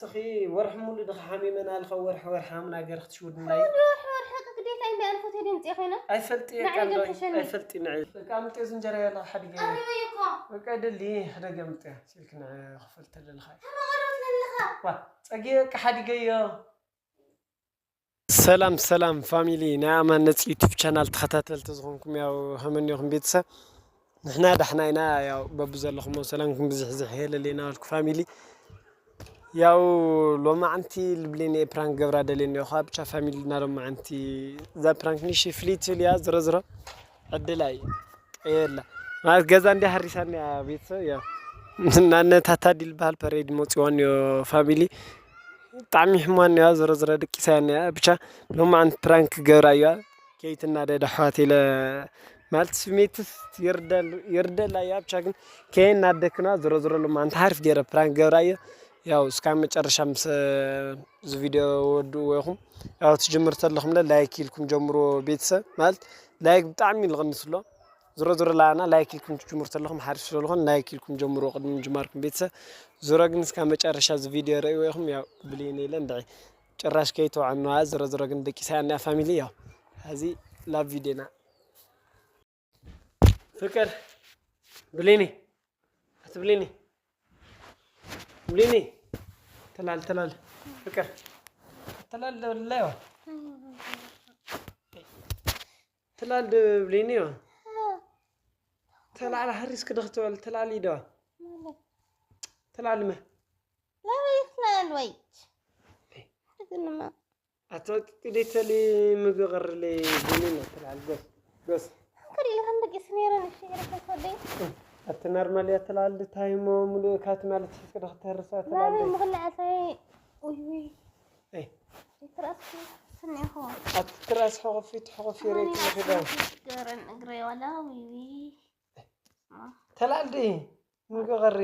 እስኺ ወርሒ ሙሉ ድኻ ሓሚመና ኣለኻ፣ ወርሒ ወርሒ ሃምና ገይርኺ ትሽውድና እዩ። ወርሒ ወርሒ ግዴታ እንዲ ኣልፎት ድምፂ ኮይነ ኣይፈልጥ እየ ንዓይ ቃንዶ ደም ተሸኒ። ኣይፈልጥ ንዐ በቃ ምጤ ዝንጀራ ያለ ሓዲገ ኣሪበ እኮ በቃ ደሊ ሕደገ ምጤ ሲልክ ንዐ ክፈልተ ለልኻ እዩ ተመቐረብ ለለኻ ዋ ጸጊ በቃ ሓዲገዮ። ሰላም ሰላም ፋሚሊ ናይ ኣማን ነፂ ዩቱብ ቻናል ተኸታተልቲ ዝኾንኩም ያው ሃመኒኹም ቤተሰብ ንሕና ዳሕና ኢና። ያው በቡ ዘለኹም ሰላምኩም ብዝሕ ዝሕ የለለና ወልኩ ፋሚሊ። ያው ሎማዓንቲ ልብሌን ፕራንክ ገብራ ደሌን ዮኻ ብቻ ፋሚሊ እና ሎማዓንቲ እዛ ፕራንክ ንሽ ፍሊት ልያ ዝሮ ዝሮ ዕድላ እዩ የላ ማለት ገዛ እንዲ ሃሪሳኒ ቤተሰብ ያው እናነታታ ዲል በሃል ፐሬድ መፂዋን ዮ ፋሚሊ ብጣዕሚ ሕማን ያ ዝሮ ዝሮ ደቂሳ ያ ብቻ ሎማዓንቲ ፕራንክ ገብራ እያ ከይትና ደደ ኣሕዋት ኢለ ማለት ስሜትስ ይርደል ይርደል ኣያ ብቻ ግን ከየናደክና ዝሮ ዝሮ ሎማዓንቲ ሓሪፍ ገይረ ፕራንክ ገብራ እየ። ያው እስካ መጨረሻ ምስ እዚ ቪድዮ ወድእዎ ኢኹም። ያው ትጅምር ተለኹም ለ ላይክ ኢልኩም ጀምሮ ቤተሰብ ማለት ላይክ ብጣዕሚ ልቕንስ ኣሎ። ዝሮ ዝሮ ላና ላይክ ኢልኩም ትጅምር ተለኹም ሓሪፍ ስለልኾን ላይክ ኢልኩም ጀምሮ ቅድሚ ምጅማርኩም ቤተሰብ። ዝሮ ግን እስካ መጨረሻ እዚ ቪድዮ ረእይዎ ኢኹም ያው ብልየን ኢለ እንድዒ ጭራሽ ከይተውዓኑዋ ዝሮ ዝሮ ግን ደቂሳ እያ ፋሚሊ ያው ሀዚ ላቭ ቪድዮና ፍቅር ብሌኒ ኣቲ ብሌኒ ብሌኒ ተላል ተላል ፍቅር ተላል ለብላይዋ ተላል ብሌኒ ዋ ተላል ሃሪስ ክደኽተወል ተላል ይደዋ ተላል መ لا يخلال ويت ኣቶ ጥቂደተሊ ምግቢ ቀርለይ ቡኒና ትልዓል ጎስ ጎስ كل اللي عندك اسميرة نشيرة كفدي ኣቲ ናርማል እያ ትልዓል ድታይ እሞ ሙሉእ ካት ማለት ሒዝክ ዶ ክትተርሳ ما ትልዓል بين مغلى عساي وي وي إيه. ترى أصلي سني هو ኣቲ ትራስ ሕቑፊ ትሕቑፊ ሬክ ንክዳ قرن قري ولا وي وي ተልዓል ዲ ምግቢ ቀሪ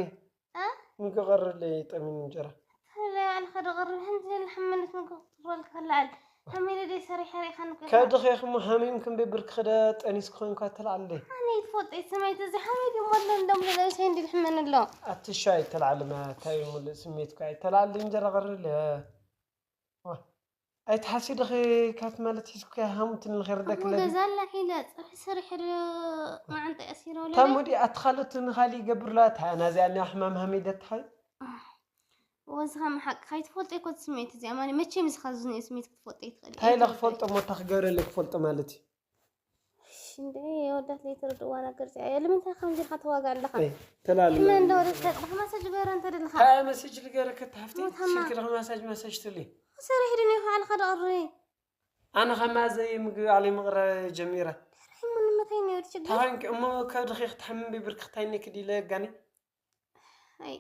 እ? ምግቢ ቀርለይ ጠሚን እንጀራ هلا على خد قرن حنزل حملت من قطر الخلال حميلة دي سريحة ريحة نكوي ካብ ድኸይኹም ሃሚምኩም ብብርክ ክደ ጠኒስ ክኾንኳ ተልዓል ዲ أنا يتفوت إيه سميت زي حميد يمر لهم دم لنا يسين دي الحمن الله ኣቲ ሻይ ተልዓል መ ታይ ሙሉእ ስሜትካ ተልዓል እንጀራ ቀርለ ኣይትሓሲ ድኺ ካት ማለት ሒዝኩ ሃሙትን ንኸይርደክ أبو ለዲ غزال لا حيلة صح سريحة معنطي أسيرة ولا ታሙዲ ኣትኻለቱ ንኻሊ ይገብርላ ታ ናዚኣ ኒያ ሕማም ሃሚደት ሓይ ወዝኻ መሓቅ ካይትፈልጦ ይኮት ስሜት እዚኣ ማለት መቸም ዝኻ ዝኒኦ ስሜት ክትፈልጦ ይትኽእል እንታይ ኢለ ክፈልጦ ሞ እታ ክገብረለይ ክፈልጦ ማለት እዩ እንደ የወዳት ለይትረድእዋ ነገር እዚኣ እያ ንምንታይ ከምዚ ኢልካ ተዋጋ ኣለኻ ኣይ፣ ተላለ ሕመ እንደ ወደት ተጥራሕ ማሰጅ ገረ እንተ ደልኻ ታያ መሴጅ ልገረከ ተሓፍቲ ሞት ሃማ። ስልኪ ድኸ ማሳጅ ማሳጅ ትብሊ ሰሪሕ ድን ኢኻ ኣልኻ ደቕሪ ኣነ ከማዘይ ምግቢ ባዕለይ ምቕረ ጀሚረ ሕሙን መታይ ነይሩ ችግር ተሃንኪ እሞ ከብድኺ ክትሓምም ብብርክታይኒ ክዲለ ጋኒ ኣይ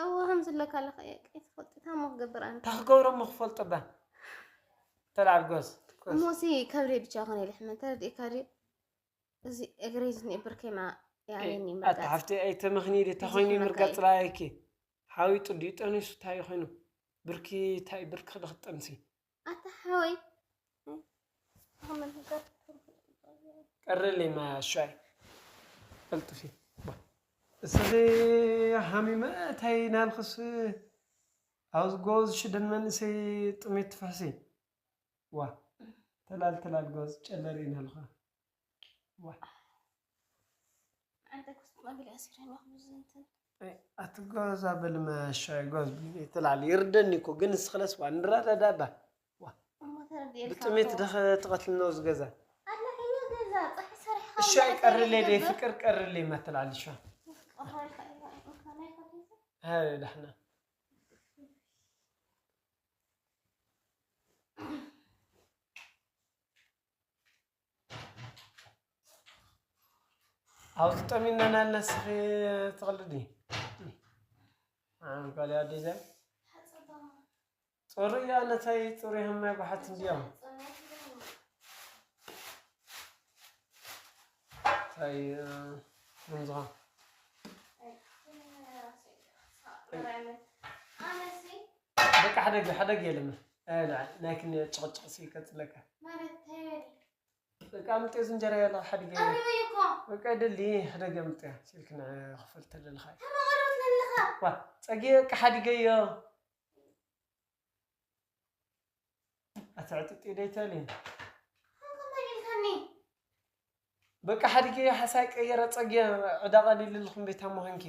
እወ ከም ዝለካ ኣለካ እየ ቀይ ትፈልጥታ እሞ ክገብር ኣነ እንታይ ክገብሮ እሞ ክፈልጦ ባ ተልዓል ጎዝ ጎዝ እሞሲ ከብደይ ብቻ ኮነ ኢለ ሕመን ተረዲእካ ድዩ እዚ እግረይ ዝኒኤ ብርከይ ማ ያለኒ ኣታ ሓፍቲ ኣይተመኽኒ ዲ ተኾይኑ ምርጋፅ ላይኪ ሓዊጡ ድዩ ጠኒሱ እንታይ ኮይኑ ብርኪ እንታይ ብርኪ ክደ ክትጠንሲ ኣታ ሓወይ ቀርለይ ማያ ሻይ ቀልጥፊ እስኺ ሓሚመ እንታይ ናልክስ ኣብዚ ጎዝ ሽደን መንእሰይ ጥሜት ትፍሕሲ ዋ ተላል ተላል ጎዝ ጨለር ኢናልኻ ዋ ኣንተ ኩስት መብል ኣሲረን ይኹም ዝንትን ኣቲ ጎዝ ኣበልመ ሻይ ጎዝ ተላል ይርደኒ እኮ ግን እስኽለስ ዋ ንረዳዳባ እሞ ተረድኤልካ ብጥሜት ደኸ ትቐትልኖ ዝገዛ ኣላ ሕዮ ገዛ ፀሒ ሰሪሕካ እሻይ ቀርለይ ደይ ፍቅር ቀርለይ ማተላል ሻ ቀባልካ ኢኻ እንካ ናይ ከፊቱ ሃይ ዳሕና ኣብዚ ጠሚና ናልና ስኺ ትቕልዲ ዓንኳል ኣዲዛ ፅሩያ ነታይ ፅሩይ ህማይ ጓሓት እንዲኦም ታይ ምንዝኻ በቃ ሓደግ ሓደግ የለም ናይ ክኒ ጭቕጭቕ ሲ ከፅለካ በቃ ምጤ ዝንጀራ ያለ ሓዲገ በቃ ደሊ ሕደገ ምጤ ሲልክ ንዕ ክፈልተ ለልኻ ዋ ጸጊ በቃ ሓዲገዮ ትዕጥጢ ደይተሊ። በቃ ሓዲገ ሓሳይ ቀየረ ጸጊ ዕዳ ቀሊልልኹም ቤታ ምዃንኪ።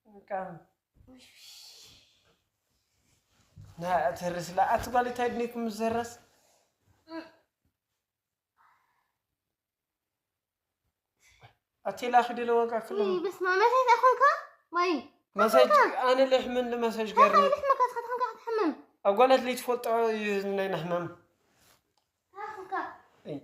በቃ። ና ተርስላ ኣቲ ጓል እንታይ ድኒኩም ዘረስ? ኣቲ ላኺ ድለ ዋጋ ክለ ውይ፣ በስመ ኣብ፣ መሳጅ ኣይኮንካ? ወይ፣ መሳጅ ኣይኮንካ? ኣነ ልሕምን ልመሳጅ እንታይ ገርኒ። ልሕመካ? እስኻ ትኾንካ ክትሕመም? ኣጓላት ለይትፈልጦ እዩ ናይ ናሕመም። እንታይ ኮንካ? ኣይ፣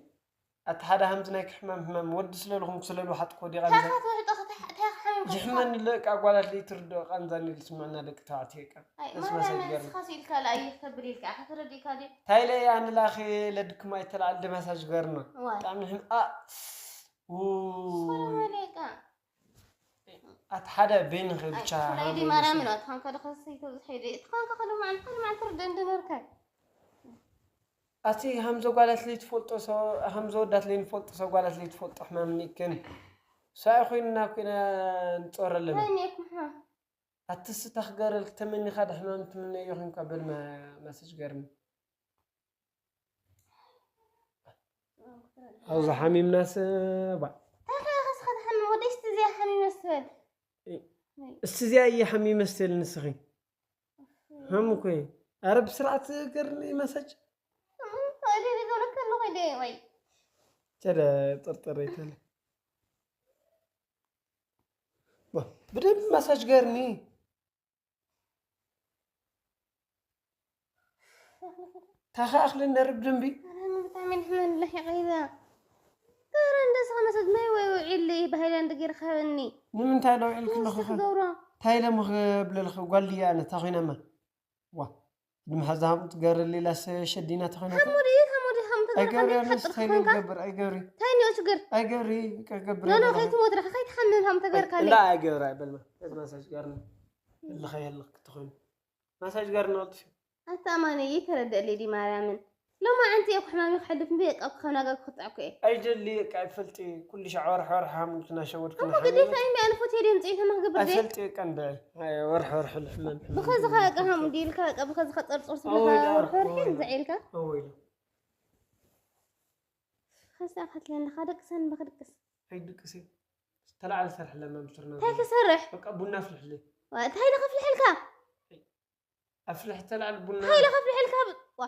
ኣቲ ሓደ ሃምዚ ናይ ክሕመም ሕመም ወዲ ስለልኹም ስለሉ ሓጥኮ ዲቓ እንታይ ንዘ-፣ ካትውሕጦ ክተ-፣ እንታይ ክሓምም ከትካ? ይሕመን ለቃ ኣጓላት ለይትርድኦ ቃንዛኒ ልስምዕና ደቂ ተባዕትዮ ቃ። ኣይ፣ በስ ማርያም፣ መሳጅ ገርኒ። ንስኻስ ኢልካ ለኣይፍ ተብል ኢልካ፣ ኣሕፍረድ ኢልካ ድዩ? እንታይ ኢለ እየ ኣነ ለኣኸ ለድክማ ይተላዓል ድመሳጅ ገርና። ዋይ። ብጣዕሚ ሕም-፣ ኣ-፣ ው-፣ ሰላም ኣለይካ። ኣቲ ሓደ ቤንኺ ኣይ፣ ብቻ ፍላይ ሃመ ዲ ማርያም ይመስል። ነው፣ ኣትኻንካ ዶ ከሰይ ተብዝሐ ዲ? ኣትኻንካ ከሎ ማዕን፣ ከሎ ማዕን ትርደ እንደ ነርካ። ኣቲ ሃምዘ ጓላት ለይትፈልጦ ሰው፣ ሃምዘ ወዳት ለይንፈልጦ ሰው ጓላት ለይትፈልጦ ሕማም ኒክን። ሳይ ኮይንና ኮይና ንጾረለና። ናይ ኔክ ምሕማም። ኣትስታ ክገረልክ ተመኒኻ ድሕማም ትምነዮ ኾንካ በል መ-፣ መሰጅ ገርኒ። ኣብዚ ሓሚምና ሰባ። እንታይ ከ ከስኻ ትሓምም? ወደይ እስቲ እዚኣ ሓሚመ ስትበል። እስቲ እዚኣ እየ ሓሚመ ስትበል ንስኺ። ሃም እኮ እየ። ኣረ ብስርዓት ገርኒ መሰጅ። እም፣ ወደይ ዝገብረካ ኣለኹ ኢለ ወይ። ቸደ ጥርጥር ይተለ። ዋ፣ ብደንብ ማሳጅ ገርኒ። ታኻ ኣኽሊ ነርብ ድንቢ። ኣነ ብጣዕሚ ንሕመን ኣለኺ ቀይዛ። ተረ እንደስኻ መሰት ማይ ወይ ውዒል ብሃይላንድ ጌርካ ሃበኒ። ንምንታይ ዶ ውዒል ክለኹ ውስጥ ከ? ክገብሮ። እንታይ ኢለ እሞ ክብለልኺ? ጓል ድያ ኣነ? እንታይ ኮይነማ? ዋ፣ ድምሓዛ ሃምኡ ትገርል ኢላስ ሸዲና ተኾይናታ? ሃሙዲ፣ ሃሙዲ፣ ሃሙ ተገርካ ኣይገብሪ፣ እንዴ ኣነስ ትሓጥር እንታይ ትኾንካ? ልገብር? ኣይገብሪ። እንታይ እኒኦ ችግር? ኣይገብሪ፣ ይቅር ገብሪ ኖ፣ ኖ፣ ኣይበልኻ። ከይትሞት ረኻ፣ ከይትሓምም ሃም ተገርካ እንዳ እንዴ? ኣይገብሪ፣ ኣይበልማ። እዚ ማሳጅ ጋርኒ። እልኸ የልኽ ክትኾይኑ። ማሳጅ ጋርኒ ቀልጥፊ። ኣታ ኣማነ፣ ይተረደእ ሌዲ ማርያምን። ሎማ ዓንቲ እኮ ሕማሚ ክሕልፍ እምቢ፣ በቃ፣ እኮ ካብ ናጋ ክኽትዕ እኮ እየ። ኣይደሊ፣ በቃ፣ ኣይፈልጢ። ኩሉ ሻዕ ወርሕ ወርሕ ሃምኩ ናሸወድኩ እሞ ናሓምኩ። ግዴታ እምቢ፣ ኣነ ፎቴ ድምፂ ተማህ ግብር ደይ? ኣይፈልጢ፣ በቃ፣ እንደ ወርሕ ወርሕ ልሕመም። ብኸዚ ኸ ቀሃም ዲልካ፣ ቀ-፣ ብኸዚ ኸ ጸርጾር ስብኻ ኣወይዳ፣ ወርሕ ወርሕ ኣወይዳ። ዝዒልካ? ኣወይዳ። ኸዚ ኣኻትለኒ፣ ኻደቅሰን ብኽድቅስ። ኣይድቅስ እየ። ተላዓል ሰርሕ ለመም ስርና እንታይ ገለ። ክሰርሕ? በቃ ቡና ኣፍልሕለይ። ዋ፣ እንታይ ኢለ ከፍልሐልካ? ኣፍልሕ ተላዓል ቡና። እንታይ ኢለ ከፍልሐልካ? ብ-፣ ዋ፣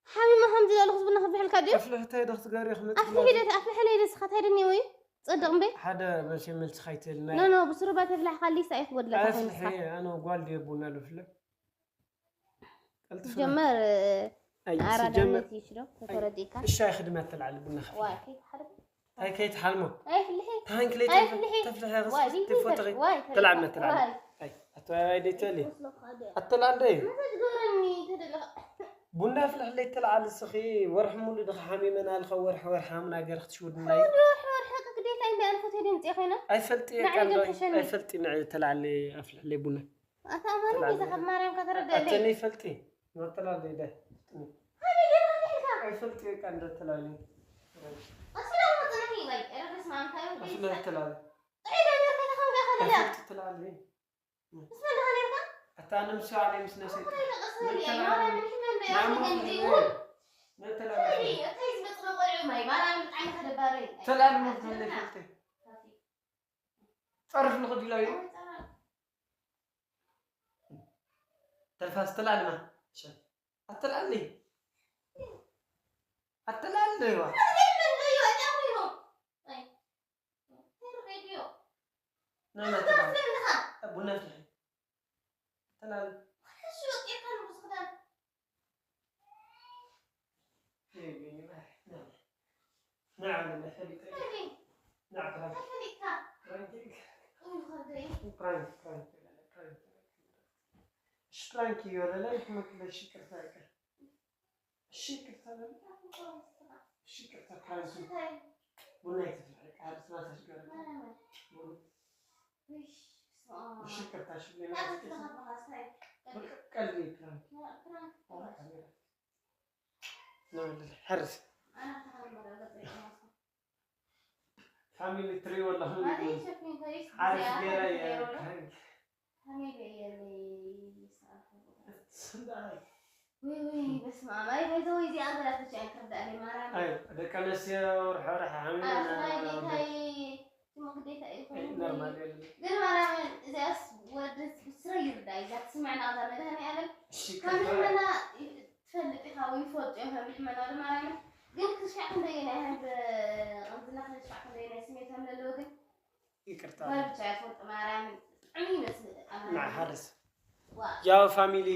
ሓሚመ ከምዚ ዘለኹስ ቡና ከፍልሐልካ ድዩ? ኣፍልሕ እንታይ ዶ ክትገብሪ ክመጽእ ኣፍልሕ ማለት? ሂደት፣ ኣፍልሐለይ ደስኻ፣ እንታይ ደንየው እዩ? ጸድቕ እምበይ? ሓደ መልሲ መልሲ ካይትህልና ኖ፣ ኖ፣ ብስሩባ ተፍላሕካሊስ ኣይክጎድለካ ኣፍልሕ፣ ኮይንካ። ኣነ ጓል ድየ ቡና ልፍለ? ቀልጥፍና። ጀመር፣ ኣይ፣ ኣራዳነት ሲጀመር እዩ ሽዶ፣ ተተረዲእካ። እሺ፣ ኣይክድማ ተላዓል ቡና ከፍልሕ። ዋይ፣ ከይትሓልም። ኣይ፣ ከይትሓልሞ። ኣይ፣ ፍልሒ። ታንክ ለይ ኣይ፣ ተፍ-፣ ፍልሒ። ተፍልሒ ዋይ፣ ኸስ-፣ ዲህ ተፎተኺ። ዋይ፣ ተላዓል ተላዓል። ዋይ። ኣይ፣ ኣቶ ኣይ ደይተሊ። ይመስለካ ደ። ኣተላዓል ደይ። መሰጅ ገረኒ ተደለኻ። ቡና ፍልሕለይ ተላዓል እስኺ ወርሒ ሙሉ ድኻ ሓሚመና ኣልኻ ወርሒ ወርሒ ሃምና ገርኽ ትሽውድና እዩ። ወርሒ ወርሒ ግዴታ እንዲ ኣልፎ ተደምጽ ኮይና። ኣይፈልጥ ንዓይ ቀንዶ፣ ደምሕሸኒ። ኣይፈልጥ ንዓይ ተላዓል ኣፍልሕለይ ቡና። ኣታ ኣማኒ ተላዓል። ቤዛ ካብ ማርያም ከተረደለይ። ኣተኒ ይፈልጥ። ኣተላዓል ደይ። ሃኒ ገርኻ ዲኻ? ኣይፈልጥ ቀንዶ ተላዓል። ኣስላ ሞጽናኒ ወይ። ኧረ በስመ ኣብ፣ እንታይ ወዲ ኣፍልሕ ይስራ? ተላዓል። ጥዑይ ዶ ኔርካ ኢኻ ከምዚኣ ከለላ? ኣይፈልጥ ተላዓል። ምስ መን ዲኻ ኔርካ? ኣታ ኣነ ምስ ባዕለይ ምስ ነብሰይ። ኣታ ኢለ ቀስ በል፣ ኣይ፣ ማርያም፣ ንሕና እንደ ናሞ ያኽል እንዲሁ። ነተላለ። ሰሪ፣ እንታይ ዝመጽእ ቆልዑ ማይ፣ ማርያም፣ ብጣዕሚ ከደባሪ። ተላለ ሞ ኣትልና። ተላለ ፈልጠ። ጸርፍ ንኽድላ እዩ። ኣይ፣ ጸርፍ። ተልፋስ ተላለ ማ። ሸ-፣ ኣተላለ። ኣተላለ ዋ። ና፣ ና፣ ተላል። ቡና ኣፍልሒ። ተላል። ና፣ ና፣ ና፣ ፈሊጠ። ና፣ ፕራንክ። ፕራንክ፣ ፕራንክ፣ ፕራንክ፣ ፕራንክ። እሺ፣ ፕራንክ እዩ፣ ወለላ ይሕመክለሽ፣ ይቅርታ፣ ይቅር። እሺ፣ ይቅርታ በል። እሺ፣ ይቅርታ፣ ፕራንክ። ቡና ይትፍልሐ፣ ቃል ስማታ ሽገር። ቡና። እሺ፣ ይቅርታ፣ እሺ፣ ሌላ ቀልድ፣ ቀልድ፣ ፕራንክ። ፕራንክ። ፕራንክ። ሐርስ። ፋሚሊ ትሪኦ ኣለኹም። ማለት ሸፊን ተሪስ ሓርስ ጊዜ ገይረ ኣነ እየ፣ ገይረ። ፕራንክ። ፋሚሊ እየ፣ እኔ ውይ ውይ፣ በስመ ኣብ። ኣይ፣ ባይዘወይ፣ እዚኣ ገላ ተቻይ ክርዳእ እየ፣ ማርያም። ኣይ፣ ደቂ ኣንስትዮ ርሕራሕ ሓሚና ኣፍላይ ጌታይ፣ ትሞ ግዴታ እዩ ኮይኑ። ኖርማል የለን። ግን ማርያም፣ እዚኣስ ወደስ ብስረ ይርዳእ፣ እዛ ትስምዕና እዛ መድኃኔዓለም። እሺ፣ ከም ከፋ- ሕመና ትፈልጥ ኢኻ ወይ ይፈልጡ እዮም ከም ሕመና ወደ ማርያም። ግን ክሻዕ ክንደየናይ፣ ከም ከምዝና ክሻዕ ክንደየናይ ስሜት ከም ዘለዎ ግን ይቅርታ። ወይ ብቻ ይፈልጡ ማርያም። ብጣዕሚ ይመስል ኣማርኛ። ንዓ ሓደ ሰብ። ዋ። ያው ፋሚሊ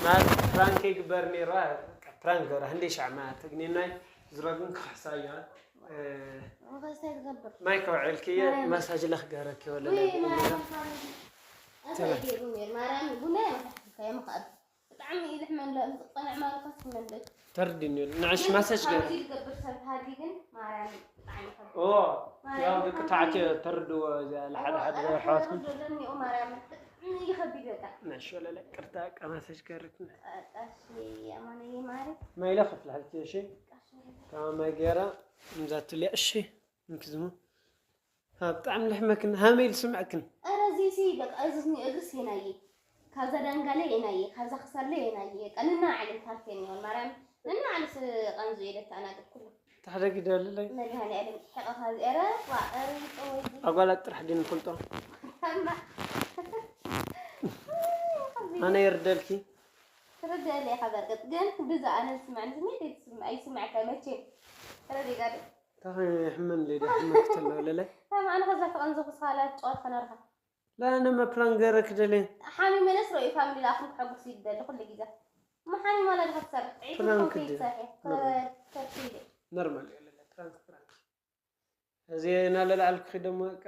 ማለት ፕራንክ ይግበር ነይሩ፣ በቃ ፕራንክ ገብራ፣ ህንደይ ሻዕ ማለት ተግኔናይ ዝሮ ግን ክሕሳ እያ። እ፣ ወፈስታይ ትገብር። ማይ ከውዕልክየ ማርያም። ማሳጅ ለኽገረክ ወለ ውይ፣ ላይ ማርያም ፋሚሊ። ኣታ ተመ- ይገርም ነይሩ። ማርያም ቡና የመሳሕልካ፣ የመኸኣል። ብጣዕሚ እዩ ዝሕመን ኣሎ፣ ዝጸንዕ ማለትስ ክመለስ። ተርዲኒ ንዕሽ ማሳጅ ገይሩ። ዝገብር ሰብ ሃልዩ ግን ማርያም ብጣዕሚ ይኸብድ። ኦ፣ ማርያም ያው ደቂ ብጣዕሚ ተባዕትዮ ተርድዎ እዚኣ ለሓደ ሓደ ኣሕዋትኩም። ተርድዎ ለኒኦ ማርያም ብጣዕሚ ይኸብድ በቃ። ንዕሽ ወለለ ቅርታ ቀማሰሽ ገርክና። ቀሺ ኣማነይ ማሪ። ማይለ ከፍልሓልኪ እሺ። ቀሺ። ካብ ማይ ገይራ እምዛትልያ እሺ። እንክዝሙ። ها، بتعمل لحمة كن هامي لسمعكن. أنا زي سي بك أززني أدرس هناي. كذا دنقلي هناي، كذا خسر لي هناي. قالنا علم تعرفين يا مرام. لنا على س قنزو إلى تأنا كله. تحرقي دول لي. ما جهني علم حق هذا إرا وأري أوي. أقول لك ترح دين كل طن. أنا يردلكي. ترد لي خبر قد قلت بزا أنا سمعني زميلي تسمع أي سمع كلمتين. ترى دي قاعد. እንታይ ሕመን ለይ ዳ ሕመን ክትለው ለለ? ታም ኣነ ከዛ ተቐንዘኹ ሳላ ጨዋት ከነርካ። ላ ነመ ፕራንክ ገረ ክደለ። ሓሚ መለስ ረዩ ፋሚሊ ላኹም ክሐጉስ ይደል ኩሉ ግዜ። እሞ ሓሚ ማላ ድኻ ትሰርሕ? ዒቱ ፕራንክ ኮንክ ድየ? ይትሰርሕ። ኖርማል። ተርቲደ። ኖርማል እዩ ለለ፣ ፕራንክ፣ ፕራንክ። እዚ ናለላዕልኩ ኺደሞ በቃ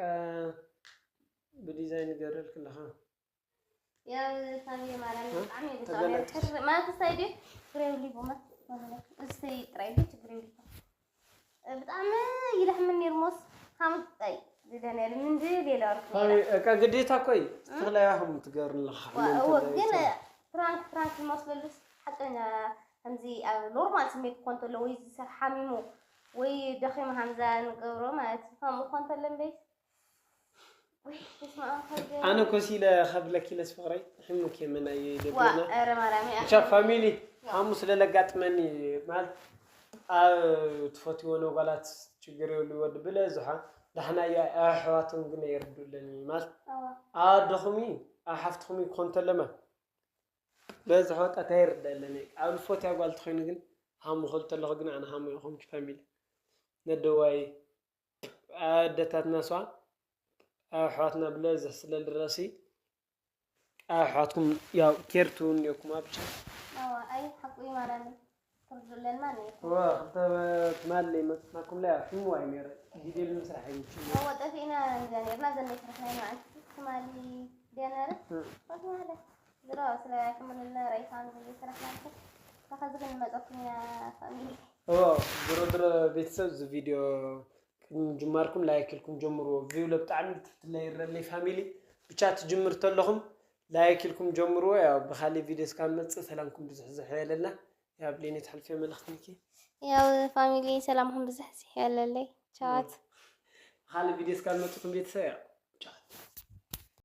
ብዲዛይን ገረልክ ኣለኻ። ያው ፋሚሊ ማርያም እ? ብጣዕሚ እዩ ተገለጽ። ብጣዕሚ ክር-፣ ማለት እንታይ ድዩ? ግሬው ሊቦ ማለት ማለት እስተይ ጥራይ ድዩ ግሬው ሊቦ? ብጣዕሚ ይልሕም ነይሩ ሞስ። ሃምጣይ ዝደነ ምን ድዩ ሌላ ወርክ ፋሚ-፣ ነይራ። በቃ ግዴታ እኮ እዩ። እ? ተኽላይ ኣኹም ትገርኒ ኣለኻ። ዋ፣ ሓመም እወ፣ ተለይ ግን ይሰራ። ፕራንክ፣ ፕራንክ ይመስለሉስ ሓቀኛ ከምዚ ኣብ ኖርማል ስሜት እኮ እንተሎ ወይ ዝሰርሕ ሓሚሙ ወይ ደኺሙ ሃምዛ ንገብሮ ማለት እዩ። ከምኡ እኮ እንተሎ እምበይ ወይ፣ በስመ ኣብ፣ ሀገር። ኣነ ኮስ ኢለ ከብለኪ ኢለስ ፍቕረይ፣ ሕሙክ የመናይ ዋ፣ ደብርና። ኧረ ማርያም፣ ብቻ ፋሚሊ፣ ዋ። ሓሙስ ለለጋጥመኒ፣ ማለት፣ ኣብ ትፈትዎ ነጓላት ችግር የብሉ ወዲ ብለ ዝሓ፣ ዳሕና እያ፣ ኣሕዋቶም ግን የርዱለኒ፣ ማለት፣ ኣዋ። ኣደኹሚ፣ ኣሓፍትኹሚ ክኾን ተለማ፣ በዚ ሕወጣት ኣይርዳለኒ። ኣብ ልፎት እያ ጓል ተኾይኑ ግን፣ ሃሙ ክብል ተለኹ ግን፣ ኣነ ሃሙ ይኹንኪ ፋሚሊ። ነደዋይ፣ ኣደታትና ሷ፣ ኣሕዋትና ብለዝሕ ስለ ዝረሲ፣ ኣሕዋትኩም ያው ኬር ትውን እኮም ኣብቻ። ኣዋ፣ ኣይ፣ ሓቁ እዩ ማርያም። ትርዱለና ነይርኩም። እዋ፣ ክልተ ትማሊ መጽናኩም ላይ ሕሙዋ እዩ ነይረ። ቪድዮ ንምስራሕ እዩ ምችል። ኣዋ፣ ጠፊእና እንዲና ነይርና፣ ዘን ዘይስራሕናዮ መዓልቲ ትማሊ ድያ ነይረ? እ። ኮት ማለት። ዝሮ ስለ ክምልና ራይፋን ዘይስራሕናልኩም። ከዚ ግን ንመጸኩም ኢና ፋሚሊ። እዎ፣ ድሮ ድሮ ቤተሰብ እዚ ቪድዮ ቅድሚ ምጅማርኩም ላይክ ኢልኩም ጀምርዎ። ቪው ለብጣዕሚ ትሕትለ ይረለይ ፋሚሊ። ብቻ ትጅምር ተለኹም ላይክ ኢልኩም ጀምርዎ። ያው ብኻሊእ ቪድዮ እስካብ ንመጽእ ሰላምኩም ብዝሕ ዝሕ የለና። ያው ብሌኔ ትሕልፊ መልእኽቲ ንኪ። ያው ፋሚሊ ሰላምኩም ብዝሕ ዝሕ የለለይ። ቻት። ብኻሊእ ቪድዮ እስካብ ንመጽእኩም ቤተሰብ ያው